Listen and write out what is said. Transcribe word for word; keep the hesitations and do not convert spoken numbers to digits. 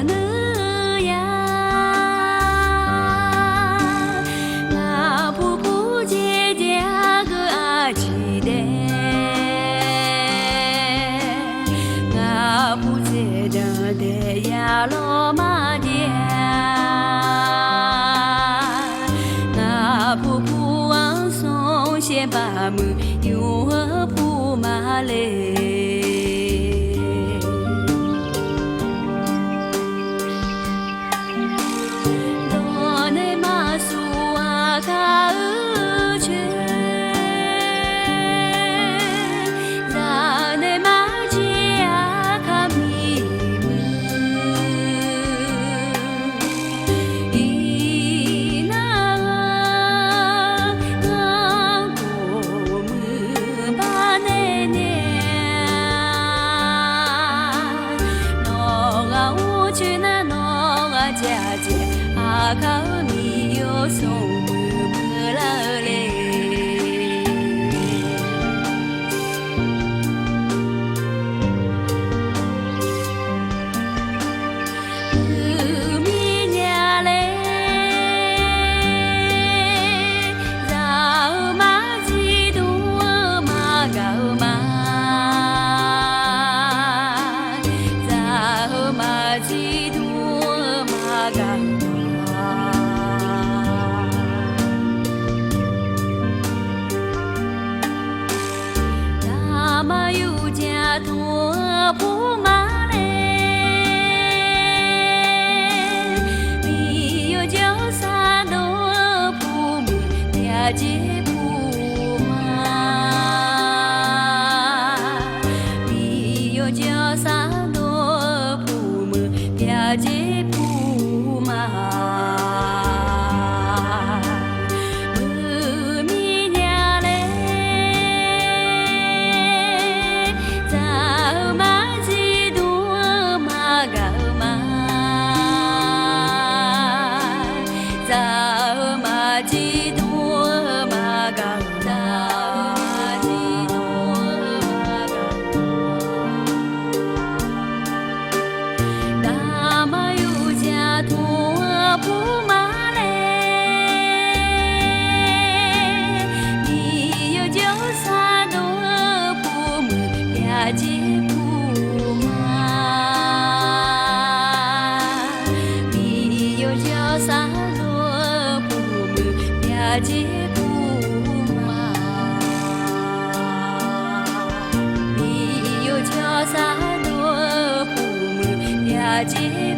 Nuiyar, ngaq puq puq jeq jeq-aer geu aqjeq daef, ngaq puq tsaevdanq daef ya lawr ma jav-a. Ngaq puq puq-anr sanr shaev baq muiq yur-eu puq ma le. Dawq nae maqsur aqkaq-eu coer, zaq nae maqjir aqkaq miqmuiq. Iqnan-eu ghanr khof muiq bar nae nae-a, nawq ghaq or coer nar nawq ghaq jav jav, aqkaq-eu miqyaer sanqbof muiq lar-eu le. Muiq mir nya le, zaq-eu maqjir dmr-eu maqgaq-eu ma. Zaq-eu maqjir dmr-eu maqgaq-eu ma. Daqma yur jaq tmq-eu puq ma le. Miqyaer jawrsar dov-eu puq muiq pyav jer puq ma. Miqyaer jawrsar dov-eu puq muiq pyav jer puq ma. Muiq mir nya le, zaq-eu maqjir dmr-eu maqgaq-eu ma. Zaq-eu maqjir dmr-eu maqgaq-eu, zaq-eu maqjir dmr-eu maqgaq-eu. Daqma yur jaq tmq-eu puq ma le. Miqyaer jawrsar dov-eu puq muiq pyav jer puq ma. Miqyaer jawrsar dov-eu puq muiq pyav jer puq ma. Miqyaer jawrsar dov-eu puq muiq pyav jer